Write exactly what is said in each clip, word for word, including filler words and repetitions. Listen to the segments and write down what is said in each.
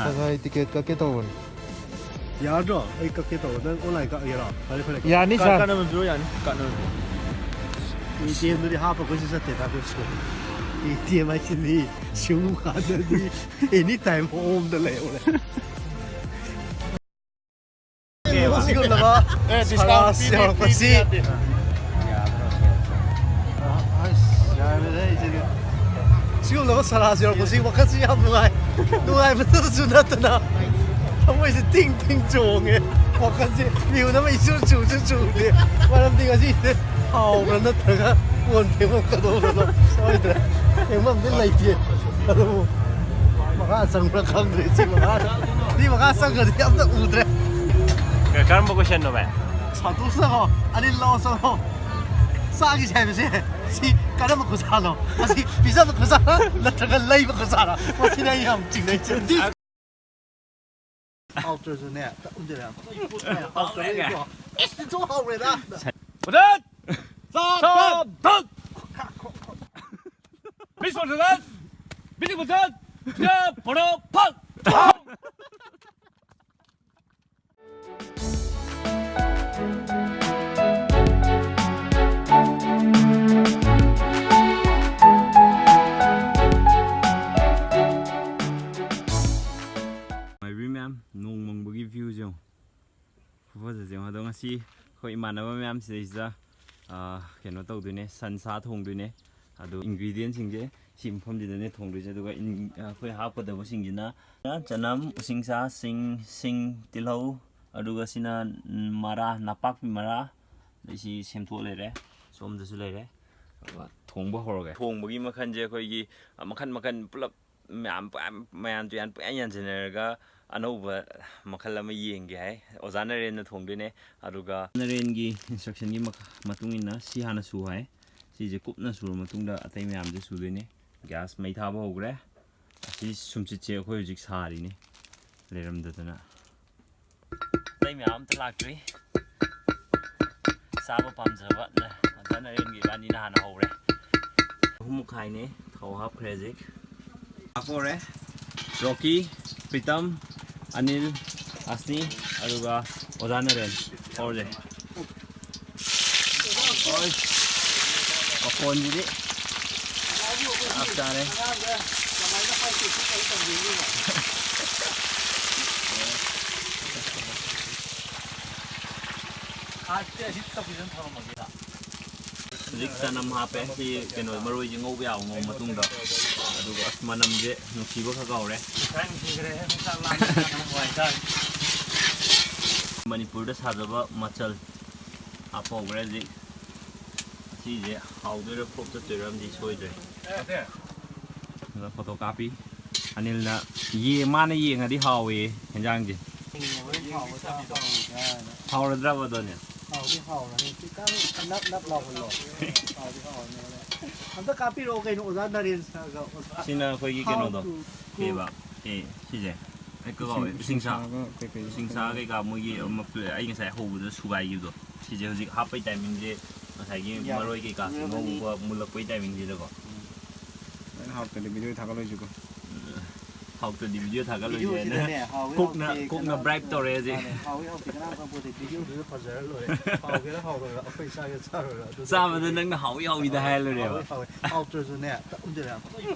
ꯉꯁꯥꯏ ꯇꯤꯀꯦꯠ ꯀꯛꯀꯦ ꯇꯧꯕꯅꯤ꯫ ꯌꯥꯗ꯭ꯔꯣ? ꯑꯩ ꯀꯛꯀꯦ ꯇꯧꯕ꯫ ꯅꯪ ꯑꯣꯟꯂꯥꯏꯟ ꯀꯛꯑꯒꯦꯔꯣ? ꯐꯔꯦ, ꯐꯔꯦ, ꯀꯛ-, ꯌꯥꯅꯤ, ꯀꯛ-, ꯁꯥꯔ꯫ ꯀꯛꯅꯕ ꯄꯤꯔꯣ, ꯌꯥꯅꯤ꯫ ꯀꯛꯅꯕ ꯄꯤꯔꯣ꯫ ꯑꯦ ꯇꯤ ꯑꯦꯝꯗꯨꯗꯤ ꯍꯥꯞꯄ ꯑꯩꯈꯣꯏꯁꯨ ꯆꯠꯇꯦꯗ, ꯑꯩꯈꯣꯏꯁꯨ꯫ ꯑꯦ ꯇꯤ ꯑꯦꯝ ꯍꯥꯏꯁꯤꯗꯤ ꯁꯤꯒꯨꯝꯕ ꯀꯥꯟꯗꯗꯤ ꯑꯦꯅꯤ ꯇꯥꯏꯝ ꯑꯣꯝꯗ ꯂꯩꯍꯧꯔꯦ꯫ ꯁꯤꯒꯨꯝꯂꯕ ꯑꯦ, ꯗꯤꯁꯀꯥꯎꯟ ꯁꯔꯥꯁ ꯄꯤꯕꯤ-, ꯌꯧꯔꯛꯄꯁꯤ꯫ ꯄꯤꯕꯤ ꯌꯥꯗꯦ꯫ ꯑꯁ, ꯌꯥꯔꯦꯗ, ꯑꯩꯁꯤꯗꯤ꯫ ꯁꯤꯒꯨꯝꯂꯕ ꯁꯔꯥꯁ ꯌꯧꯔꯛꯄꯁꯤ ꯋꯥꯈꯜꯁꯤ ꯌꯥꯝ ꯅꯨꯡꯉꯥꯏ꯫ ꯅꯨꯡꯉꯥꯏꯕꯗꯁꯨ ꯅꯠꯇꯅ ꯊꯃꯣꯏꯁꯦ ꯇꯤꯡ ꯇꯤꯡ ꯆꯣꯡꯉꯦ꯫ ꯋꯥꯈꯜꯁꯦ ꯃꯤꯍꯨꯟ ꯑꯃ ꯏꯆꯨ ꯆꯨꯁꯨ ꯆꯨꯗꯦ꯫ ꯃꯔꯝꯗꯤ ꯉꯁꯤꯁꯦ ꯍꯥꯎꯕ꯭ꯔꯥ ꯅꯠꯇ꯭ꯔꯒ ꯀꯣꯟ ꯐꯦꯡꯐꯝ ꯀꯗꯧꯕꯅꯣ ꯁꯣꯏꯗ꯭ꯔꯦ꯫ ꯐꯦꯡꯐꯝꯗꯤ ꯂꯩꯇꯦ꯫ ꯑꯗꯨꯕꯨ ꯃꯈꯥ ꯆꯪꯕ꯭ꯔꯥ ꯈꯪꯗ꯭ꯔꯦ꯫ ꯁꯤ ꯃꯈꯥ, ꯁꯤ ꯃꯈꯥ ꯆꯪꯈ꯭ꯔꯗꯤ ꯑꯝꯇ ꯎꯗ꯭ꯔꯦ꯫ ꯀꯔꯝꯕ ꯀꯣꯏꯁꯟꯅꯣ, ꯚꯥꯏ? ꯁꯟꯇꯣꯁꯅꯀꯣ, "ꯑꯅꯤꯜ ꯂꯥꯛꯑꯣ ꯆꯪꯉꯣ꯫ ꯆꯥꯈꯤꯁꯦ ꯍꯥꯏꯕꯁꯦ ꯁꯤ ꯀꯔꯝꯕ ꯈꯨꯖꯥꯅꯣ? ꯑꯁꯤ ꯄꯤꯖꯕ ꯈꯨꯖꯥꯔ ꯅꯠꯇ꯭ꯔꯒ ꯂꯩꯕ ꯈꯨꯖꯥꯔ?" ꯃꯁꯤꯅ ꯑꯩ ꯌꯥꯝ ꯆꯤꯡꯅꯩꯁꯦ꯫ ꯍꯥꯎꯇ꯭ꯔꯁꯨꯅꯦ, ꯇꯛꯎꯗꯅ꯫ ꯍꯥꯎꯇ꯭ꯔꯁꯨ꯫ ꯏꯁ, ꯏꯟꯊꯣꯛ ꯍꯥꯎꯔꯦꯗ꯫ ꯃꯨꯊꯠ! ꯆꯥ-, ꯆꯥ-, ꯆꯥ-, ꯊꯛ! ꯕꯤꯁ ꯃꯨꯊꯠ! ꯕꯤꯁ ꯃꯨꯊꯠ! ꯌꯥ, ꯄꯣꯔꯣ, ꯐꯛ! ꯃꯥꯏꯕꯤ ꯃꯌꯥꯝ, ꯅꯣꯡ ꯃꯪꯕꯒꯤ ꯚ꯭ꯌꯨꯁꯦ ꯌꯦꯡꯉꯣ꯫ ꯈꯨꯐꯖꯁꯦ ꯌꯦꯡꯉꯣ꯫ ꯑꯗꯣ ꯉꯁꯤ ꯑꯩꯈꯣꯏ ꯏꯃꯥꯟꯅꯕ ꯃꯌꯥꯝ ꯁꯤꯗꯩꯁꯤꯗ, ꯑ, ꯀꯩꯅꯣ ꯇꯧꯗꯣꯏꯅꯦ, ꯁꯟꯁꯥ ꯊꯣꯡꯗꯣꯏꯅꯦ꯫ ꯑꯗꯣ ingredientꯁꯤꯡꯁꯦ ꯁꯤ ꯃꯐꯝꯁꯤꯗꯅꯦ ꯊꯣꯡꯗꯣꯏꯁꯦ꯫ ꯑꯗꯨꯒ ꯏꯟ-, ꯑꯩꯈꯣꯏ ꯍꯥꯞꯀꯗꯕꯁꯤꯡꯁꯤꯅ ꯆꯅꯝ, ꯎꯁꯤꯡꯁꯥ, ꯁꯤꯡ, ꯁꯤꯡ, ꯇꯤꯜꯍꯧ, ꯑꯗꯨꯒ ꯁꯤꯅ ꯃꯔꯥ, ꯅꯄꯥꯛꯄꯤ ꯃꯔꯥ, ꯑꯗꯩ ꯁꯤ ꯁꯦꯝꯗꯣꯛꯑ ꯂꯩꯔꯦ, ꯁꯣꯝꯗꯁꯨ ꯂꯩꯔꯦ꯫ ꯑꯗꯨꯒ ꯊꯣꯡꯕ ꯍꯧꯔꯒꯦ꯫ ꯊꯣꯡꯕꯒꯤ ꯃꯈꯜꯁꯦ ꯑꯩꯈꯣꯏꯒꯤ ꯃꯈꯟ ꯃꯈꯟ ꯄꯨꯂꯞ ꯃꯌꯥꯝ ꯄꯨꯌꯥꯟ-, ꯃꯌꯥꯟ ꯇꯨꯌꯥꯟ ꯄꯨꯌꯥꯟ ꯌꯥꯟꯁꯤꯟꯅꯔꯒ ꯑꯅꯧꯕ ꯃꯈꯜ ꯑꯃ ꯌꯦꯡꯒꯦ ꯍꯥꯏ꯫ ꯑꯣꯖꯥ ꯅꯔꯦꯟꯅ ꯊꯣꯡꯗꯣꯏꯅꯦ꯫ ꯑꯗꯨꯒ ꯅꯔꯦꯟꯒꯤ instructionꯒꯤ ꯃꯈ-, ꯃꯇꯨꯡ ꯏꯟꯅ ꯁꯤ ꯍꯥꯟꯅ ꯁꯨ ꯍꯥꯏ꯫ ꯁꯤꯁꯦ ꯀꯨꯞꯅ ꯁꯨꯔ ꯃꯇꯨꯡꯗ ꯑꯇꯩ ꯃꯌꯥꯝꯁꯦ ꯁꯨꯗꯣꯏꯅꯦ꯫ Gas ꯃꯩ ꯊꯥꯕ ꯍꯧꯈ꯭ꯔꯦ꯫ ꯑꯁꯤ ꯁꯨꯝꯆꯤꯠꯁꯦ ꯑꯩꯈꯣꯏ ꯍꯧꯖꯤꯛ ꯁꯥꯔꯤꯅꯦ, ꯂꯩꯔꯝꯗꯗꯅ꯫ ꯑꯇꯩ ꯃꯌꯥꯝ ꯑꯝꯇ ꯂꯥꯛꯇ꯭ꯔꯤ꯫ ꯆꯥꯕ ꯄꯥꯝꯖꯕ ꯅ-, ꯑꯣꯖꯥ ꯅꯔꯦꯟꯒꯤ ꯏꯕꯥꯅꯤꯅ ꯍꯥꯟꯅ ꯍꯧꯔꯦ꯫ ꯑꯍꯨꯝ ꯃꯈꯥꯏꯅꯦ, ꯊꯥꯎ ꯍꯥꯞꯈ꯭ꯔꯦ ꯍꯧꯖꯤꯛ꯫ ꯍꯥꯞꯄ ꯍꯧꯔꯦ꯫ ꯔꯣꯀꯤ, ꯄ꯭ꯔꯤꯇꯝ, ꯑꯅꯤꯜ, ꯑꯁꯅꯤ, ꯑꯗꯨꯒ ꯑꯣꯖꯥ ꯅꯔꯦꯟ꯫ ꯍꯧꯔꯁꯦ꯫ ꯍꯣꯏ꯫ ꯃꯈꯣꯟꯁꯤꯗꯤ ꯆꯞ ꯆꯥꯔꯦ꯫ ꯍꯧꯖꯤꯛ ꯆꯅꯝ ꯍꯥꯞꯄꯦ꯫ ꯁꯤ ꯀꯩꯅꯣ, ꯃꯔꯣꯏꯁꯦ ꯉꯧꯕ ꯌꯥꯕ ꯉꯧꯕ ꯃꯇꯨꯡꯗ꯫ ꯑꯗꯨꯒ ꯑꯁ, ꯃꯅꯝꯁꯦ ꯅꯨꯡꯁꯤꯕ ꯈꯔ ꯀꯥꯎꯔꯦ꯫ ꯃꯅꯤꯄꯨꯔꯗ ꯁꯥꯖꯕ ꯃꯆꯜ ꯍꯥꯞꯄ ꯍꯧꯈ꯭ꯔꯦ ꯍꯧꯖꯤꯛ꯫ ꯑꯁꯤꯁꯦ ꯍꯥꯎꯗꯣꯏꯔꯥ ꯐ꯭ꯂꯣꯞ ꯆꯠꯇꯣꯏꯔꯥ ꯑꯃꯗꯤ ꯁꯣꯏꯗ꯭ꯔꯦ꯫ ꯑꯗ ꯐꯣꯇꯣ ꯀꯥꯞꯄꯤ꯫ ꯑꯅꯤꯜꯅ ꯌꯦ-, ꯃꯥꯅ ꯌꯦꯡꯉꯗꯤ ꯍꯥꯎꯋꯦ ꯍꯦꯟꯖꯥꯡꯁꯦ꯫ ꯍꯥꯎꯔꯗ꯭ꯔꯕ ꯑꯗꯨꯅꯦ? ꯍꯥꯎꯗꯤ ꯍꯥꯎꯔꯅꯤ꯫ ꯈꯤꯇꯪ ꯅꯞ ꯅꯞ ꯂꯥꯎꯍꯜꯂꯣ꯫ ꯍꯥꯎꯗꯤ ꯍꯥꯎꯔꯅꯤ꯫ ꯑꯝꯇ ꯀꯥꯞꯄꯤꯔꯛꯑꯣ ꯀꯩꯅꯣ, ꯑꯣꯖꯥ ꯅꯔꯦꯟ ꯁꯥꯔꯒ ꯑꯣꯖꯥ꯫ ꯁꯤꯅ ꯑꯩꯈꯣꯏꯒꯤ ꯀꯩꯅꯣꯗꯣ꯫ How to cook꯫ ꯀꯩꯕ? ꯑꯦ, ꯁꯤꯁꯦ꯫ ꯑꯩ ꯀꯥꯎꯔꯦ꯫ ꯏꯁꯤꯡ, ꯏꯁꯤꯡ ꯏꯁꯤꯡꯁꯥ꯫ ꯏꯁꯤꯡꯁꯥꯒ ꯀꯩꯀꯩ ꯏꯁꯤꯡꯁꯥ ꯀꯩꯀꯥ ꯃꯣꯏꯒꯤ ꯑꯃ ꯄ꯭ꯂꯦ-, ꯑꯩ ꯉꯁꯥꯏ ꯍꯧꯕꯗ ꯁꯨꯒꯥꯏꯈꯤꯕꯗꯣ꯫ ꯁꯤꯁꯦ ꯍꯧꯖꯤꯛ ꯍꯥꯞꯄꯩ ꯇꯥꯏꯃꯤꯡꯁꯦ, ꯉꯁꯥꯏꯒꯤ ꯌꯥꯔꯦ꯫ ꯃꯔꯣꯏ ꯀꯩꯀꯥꯁꯦ ꯉꯧꯕ ꯃꯨꯜꯂꯛꯄꯩ ꯇꯥꯏꯃꯤꯡꯁꯤꯗꯀꯣ꯫ ꯎꯝ꯫ ꯂꯣꯏꯅ ꯍꯥꯎꯇ꯭ꯔꯗꯤ ꯚꯤꯗꯤꯑꯣ ꯊꯥꯒꯠꯂꯣꯏꯁꯤꯀꯣ꯫ ꯍꯥꯎꯇ꯭ꯔꯗꯤ ꯚꯤꯗꯤꯑꯣ ꯊꯥꯒꯠꯂꯣꯏꯁꯦ ꯍꯥꯏꯅ ꯚꯤꯗꯤꯑꯣꯁꯤꯗꯅꯦ, ꯍꯥꯎꯋꯤ ꯀꯣꯛꯅ, ꯍꯥꯎꯇꯦ ꯀꯣꯛꯅ ꯀꯅꯥꯝ ꯕ꯭ꯔꯥꯏꯕ ꯇꯧꯔꯦ ꯍꯧꯖꯤꯛ꯫ ꯃꯥꯅꯦ, ꯍꯥꯎꯋꯤ ꯍꯥꯎꯇꯦ ꯀꯅꯥꯝ ꯈꯪꯄꯣꯠꯇꯦ꯫ ꯚꯤꯗꯤꯑꯣꯗꯨꯗ ꯐꯖꯔ ꯂꯣꯏꯔꯦ꯫ ꯍꯥꯎꯒꯦꯔꯥ ꯍꯥꯎꯔꯣꯏꯔꯥ ꯑꯩꯈꯣꯏ ꯆꯥꯒꯦ ꯆꯥꯔꯣꯏꯔꯥ ꯑꯗꯨ ꯆꯥꯕꯗ ꯅꯪꯅ ꯍꯥꯎꯋꯤ ꯍꯥꯎꯋꯤꯗ ꯍꯥꯏꯔ ꯂꯣꯏꯔꯦꯕ꯫ ꯍꯥꯎꯋꯤ ꯍꯥꯎꯋꯤ꯫ ꯍꯥꯎꯇ꯭ꯔꯁꯨꯅꯦ, ꯇꯛ ꯎꯝꯖꯔꯦ꯫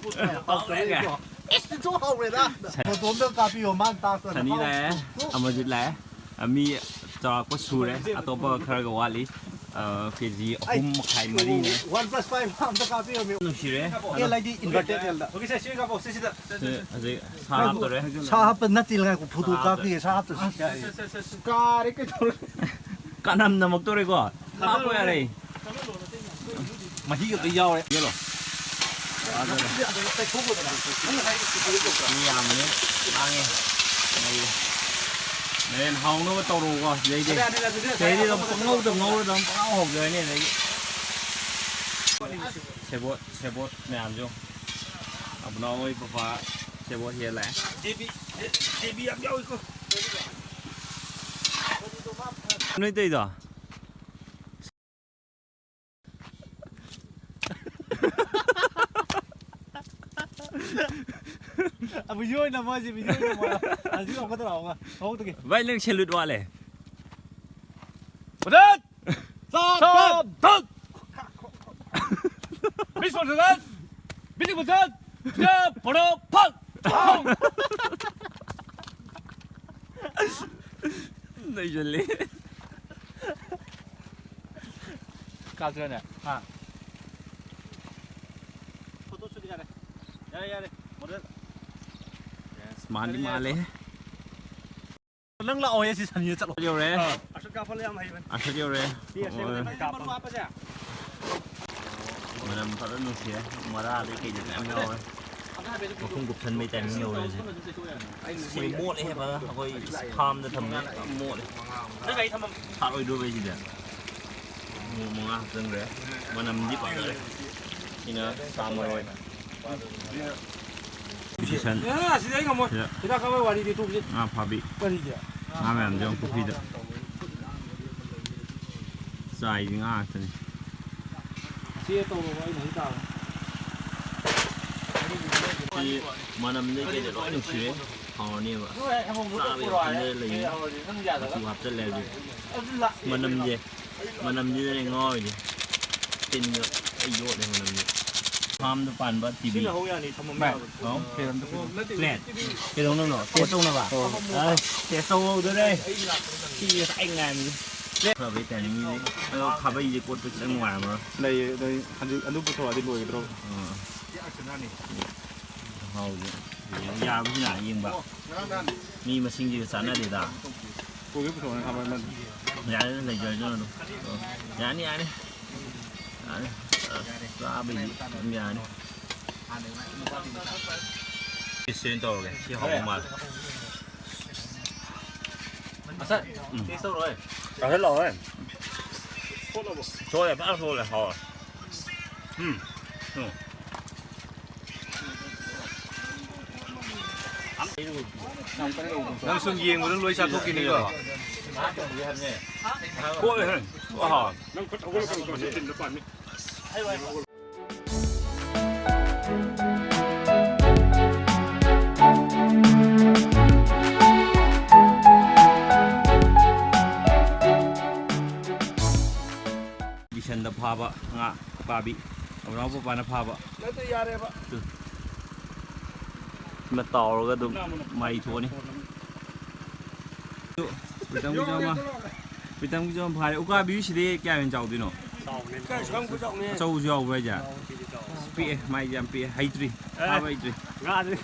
ꯍꯥꯎꯔꯦꯒ꯫ ꯍꯥꯎꯇ꯭ꯔꯁꯨ ꯑꯁ, ꯊꯤꯟꯊꯣꯛ ꯍꯥꯎꯔꯦꯗ꯫ ꯁ- ꯐꯣꯇꯣ ꯑꯝꯇ ꯀꯥꯞꯄꯤꯌꯣ, ꯃꯥꯅ ꯇꯥꯛꯄꯗ꯫ ꯁꯅꯤ ꯂꯥꯛꯑꯦ, ꯑꯃꯖꯤꯠ ꯂꯥꯛꯑꯦ꯫ ꯑ, ꯃꯤ ꯆꯥꯎꯔꯥꯛꯄ ꯁꯨꯔꯦ, ꯑꯇꯣꯞꯄ ꯈꯔꯒ ꯋꯥꯠꯂꯤ꯫ ꯑ, ꯀꯦ ꯖꯤ ꯑꯍꯨꯝ ꯃꯈꯥꯏ, ꯃꯔꯤꯅꯦ꯫ One plus five ꯑꯝꯇ ꯀꯥꯞꯄꯤꯔꯝꯃꯤ꯫ ꯅꯨꯡꯁꯤꯔꯦ꯫ ꯑꯦꯜ ꯍꯥꯏꯗꯤ inverted ꯑꯦꯜꯗ꯫ ꯁꯤ ꯍꯧꯖꯤꯛ ꯁꯥ ꯍꯥꯞꯇꯣꯔꯦ꯫ ꯁꯥ ꯍꯥꯞꯄ ꯅꯠꯇꯦ, ꯉꯥꯏꯈꯣ, ꯐꯣꯇꯣ ꯁꯥ ꯍꯥꯞꯇꯣꯔꯦ꯫ ꯀꯥꯞꯄꯤꯒꯦ, ꯁꯥ ꯍꯥꯞꯇ꯭ꯔꯁꯨ ꯌꯥꯏ꯫ ꯀꯥꯔꯦ ꯀꯩꯗꯧꯔꯦ? ꯀꯥꯅꯝ ꯅꯝꯃꯛꯇꯣꯔꯦꯀꯣ꯫ ꯍꯥꯞꯄꯣ ꯌꯥꯔꯦ꯫ ꯃꯍꯤꯒ ꯂꯣꯏ ꯌꯥꯎꯔꯦ꯫ ꯌꯦꯂꯣ꯫ ꯃꯤ ꯌꯥꯝꯕꯅꯦ꯫ ꯂꯥꯡꯉꯦ꯫ ꯃꯩ꯫ ꯃꯦꯟ ꯍꯥꯎꯅꯕ ꯇꯧꯔꯣꯀꯣ꯫ ꯁꯤꯗꯩꯗꯤ꯫ ꯁꯤꯗꯩꯗꯤ ꯑꯗꯨꯝ ꯄꯪꯉꯧꯗ ꯉꯧꯔ ꯑꯗꯨꯝ ꯄꯪꯍꯥꯎ ꯍꯧꯖꯔꯅꯤ ꯑꯗꯩꯗꯤ꯫ ꯁꯦꯕꯣꯠ, ꯁꯦꯕꯣꯠ ꯃꯌꯥꯝꯁꯨ꯫ ꯑꯕꯨꯅꯥꯎ ꯍꯣꯏ ꯄꯄꯥ ꯁꯦꯕꯣꯠ ꯍꯦꯛ ꯂꯥꯛꯑꯦ꯫ ꯅꯣꯏ ꯇꯧꯔꯤꯗꯣ? ꯑ, video ꯑꯣꯏꯅ ꯅꯝꯃꯣ ꯍꯥꯏꯁꯦ, video ꯑꯣꯏꯅ ꯅꯝꯃꯣ꯫ ꯍꯧꯖꯤꯛ ꯑꯃꯨꯛꯀ ꯇꯧꯔꯛꯑꯣ꯫ ꯍꯧꯗꯒꯦ꯫ ꯚꯥꯏ, ꯅꯪ salute ꯋꯥꯠꯂꯦ꯫ ꯃꯨꯊꯠ! ꯆꯥꯛ! ꯆꯥꯛ! ꯆꯥꯛ! ꯕꯤꯁ ꯃꯨꯊꯠ! ꯕꯤꯂꯤ ꯃꯨꯊꯠ! ꯌꯥ! ꯄꯔꯣ! ꯐꯛ! ꯅꯩꯁꯜꯂꯦ꯫ ꯀꯥꯞꯁꯤꯔꯅꯦ? ꯍꯥ? Photo shoot ꯌꯥꯔꯦ꯫ ꯌꯥꯔꯦ, ꯌꯥꯔꯦ꯫ Model꯫ Yes, ꯃꯥꯟꯗꯤ ꯌꯥꯔꯦ, ꯌꯥꯔꯦ꯫ ꯃꯥꯜꯂꯦ꯫ ꯅꯪ ꯂꯥꯛꯑꯣꯍꯦ, ꯁꯤ ꯁꯅꯤꯗ ꯆꯠꯂꯣ꯫ ꯌꯧꯔꯦ꯫ ꯑꯥ꯫ ꯑꯁꯨꯛ ꯀꯥꯞꯄ ꯌꯥꯝ ꯍꯩꯕꯅꯤ꯫ ꯑꯁꯨꯛ ꯌꯧꯔꯦ꯫ ꯁꯤ ꯑꯁꯦꯡꯕꯗ ꯑꯣꯏ꯫ ꯀꯥꯞꯄ꯫ ꯃꯅꯝ ꯐꯖꯅ ꯅꯨꯡꯁꯤꯔꯦ꯫ ꯃꯔꯥꯗꯩ ꯀꯩꯗꯩ ꯃꯌꯥꯝ ꯌꯥꯎꯔꯦ꯫ ꯃꯈꯨꯝ ꯀꯨꯞꯁꯟꯕꯩ timing ꯌꯧꯔꯦ ꯍꯧꯖꯤꯛ꯫ ꯁꯤ ꯃꯣꯠꯂꯦꯍꯦ ꯐꯖꯅ꯫ ꯑꯩꯈꯣꯏ farmꯗ ꯊꯝꯃꯦ꯫ ꯌꯥꯝ ꯃꯣꯠꯂꯦ꯫ ꯁꯥꯠꯂꯣꯏꯗ꯭ꯔꯣ ꯁꯤꯗ? ꯃꯣꯔꯣꯛ ꯃꯉꯥ ꯍꯥꯞꯆꯤꯟꯈ꯭ꯔꯦ꯫ ꯃꯅꯝꯗꯤ ꯐꯖꯔꯦ꯫ ꯁꯤꯅ ꯁꯥ ꯃꯔꯣꯏ꯫ Position꯫ ꯑꯦ, ꯑꯁꯤꯗꯤ ꯑꯩ ꯉꯝꯃꯣꯏ꯫ ꯁꯤꯗ꯫ ꯍꯤꯗꯥꯛ ꯀꯥꯞꯄꯩ ꯋꯥꯔꯤꯗꯤ ꯇꯣꯛꯁꯤ꯫ ꯉꯥ ꯐꯥꯕꯤ꯫ ꯀꯔꯤꯒꯤ? ꯉꯥ ꯃꯌꯥꯝꯁꯦ ꯌꯦꯡꯉꯨ ꯄꯨꯈ꯭ꯔꯤꯗ꯫ ꯆꯥꯏꯁꯤ ꯉꯥ ꯉꯥꯛꯇꯅꯤ꯫ ꯆꯦ ꯇꯧꯔꯣꯕ, ꯑꯩꯅ ꯍꯧꯖꯤꯛ ꯇꯥꯕ꯫ ꯁꯤ ꯃꯅꯝꯗꯩ ꯀꯩꯗꯩ ꯂꯣꯏ ꯅꯨꯡꯁꯤꯔꯦ꯫ ꯍꯥꯎꯔꯅꯦꯕ꯫ ꯆꯥꯕ ꯌꯥꯝ ꯈꯟꯖꯔ ꯂꯩꯅꯤ꯫ ꯃꯆꯨ ꯍꯥꯞꯆꯜꯂꯦ ꯍꯧꯖꯤꯛ꯫ ꯃꯅꯝꯁꯦ꯫ ꯃꯅꯝꯁꯤꯗꯅꯦ ꯉꯥꯎꯔꯤꯁꯦ꯫ ꯇꯤꯟꯒ ꯂꯣꯏ ꯌꯣꯠꯂꯦ ꯃꯅꯝꯁꯦ꯫ Farmꯗ ꯄꯥꯟꯕ ꯇꯤꯕꯤ꯫ ꯁꯤꯅ ꯍꯧ ꯌꯥꯅꯤ, ꯊꯝꯃꯝ ꯚꯥꯏ, ꯌꯥꯕꯅꯤ꯫ ꯑꯧ, plate ꯑꯝꯇ ꯄꯨꯔꯛꯑꯣ꯫ Plate꯫ ꯀꯩꯗꯧꯅꯕꯅꯣ? Taste ꯇꯧꯅꯕ? ꯑꯧ꯫ ꯑꯁ, taste ꯇꯧꯍꯧꯗꯣꯔꯦ꯫ ꯁꯤ ꯉꯁꯥꯏ ꯉꯥꯏꯕꯅꯤ꯫ ꯐꯕꯩ timingꯅꯤ꯫ ꯑꯗꯣ ꯈꯥꯕꯩꯁꯦ ꯀꯣꯠꯄ ꯈꯤꯇꯪ ꯅꯨꯡꯉꯥꯏꯔꯝꯃꯔꯣꯏ꯫ ꯂꯩꯌꯦ, ꯑꯗꯩ ꯍꯧꯖꯤꯛ ꯑꯗꯨ ꯄꯨꯊꯣꯔꯛꯑꯗꯤ ꯂꯣꯏꯒꯗ꯭ꯔꯣ? ꯑꯥ꯫ ꯍꯥꯎꯁꯦ꯫ ꯌꯥꯕꯁꯤꯅ ꯌꯦꯡꯕ꯫ ꯃꯤ ꯃꯁꯤꯡꯁꯤꯒ ꯆꯥꯟꯅꯗꯦꯗ꯫ ꯄꯨꯒꯦ ꯄꯨꯊꯣꯛꯑꯣꯅꯦ, ꯈꯥꯕꯩ ꯑꯃ꯫ ꯌꯥꯔꯦ, ꯂꯩꯖꯔꯁꯅꯨ ꯑꯗꯨꯝ꯫ ꯌꯥꯅꯤ, ꯌꯥꯅꯤ꯫ ꯌꯥꯅꯤ꯫ ꯑꯁ, ꯆꯥꯕꯩꯗꯤ ꯑꯗꯨꯝ ꯌꯥꯅꯤ꯫ Taste ꯑꯣꯏꯅ ꯇꯧꯔꯒꯦ꯫ ꯁꯤ ꯍꯥꯎꯕ ꯃꯥꯜꯂꯦ꯫ ꯎꯝ꯫ ꯁꯣꯜꯂꯦ, ꯐꯖꯅ ꯁꯣꯜꯂꯦ, ꯍꯥꯎꯋꯦ꯫ ꯎꯝ꯫ ꯎꯝ꯫ ꯅꯪ ꯁꯨꯝ ꯌꯦꯡꯕꯗ ꯂꯣꯏ ꯆꯥꯊꯣꯛꯈꯤꯅꯤꯀꯣ? ꯀꯣꯛꯑꯦ, ꯍꯦ꯫ ꯑꯍꯥ꯫ ꯅꯪ ꯈꯨꯠ ꯍꯧꯒꯠꯂꯛꯀꯅꯨꯀꯣ, ꯁꯤ ꯇꯤꯟꯗ ꯄꯥꯟꯅꯤ꯫ ꯉꯥ ꯎꯀꯥꯕꯤ꯫ ꯑꯕꯨꯅꯥꯎ ꯄꯄꯥꯅ ꯐꯥꯕ꯫ ꯅꯠꯇꯦ, ꯌꯥꯔꯦꯕ꯫ ꯁꯤꯃ ꯇꯥꯎꯔꯒ ꯑꯗꯨꯝ ꯃꯥꯏ ꯊꯣꯛꯑꯅꯤ꯫ ꯄ꯭ꯔꯤꯇꯝꯒꯤꯁꯨ ꯑꯃ, ꯄ꯭ꯔꯤꯇꯝꯒꯤꯁꯨ ꯑꯃ ꯐꯥꯔꯦ꯫ ꯎꯀꯥꯕꯤꯁꯤꯗꯤ ꯀꯌꯥ ꯍꯦꯟꯅ ꯆꯥꯎꯗꯣꯏꯅꯣ? ꯀꯩ ꯁꯪꯕ ꯆꯥꯎꯅꯤ꯫ ꯑꯆꯧꯕꯁꯨ ꯌꯥꯎꯕ꯭ꯔꯥ ꯍꯥꯏꯁꯦ? ꯑꯁ, ꯄꯤꯛꯑꯦ, ꯃꯥꯏꯁꯦ ꯌꯥꯝ ꯄꯤꯛꯑꯦ, ꯍꯩꯇ꯭ꯔꯤ, ꯐꯥꯕ ꯍꯩꯇ꯭ꯔꯤ꯫ ꯉꯥꯗꯤ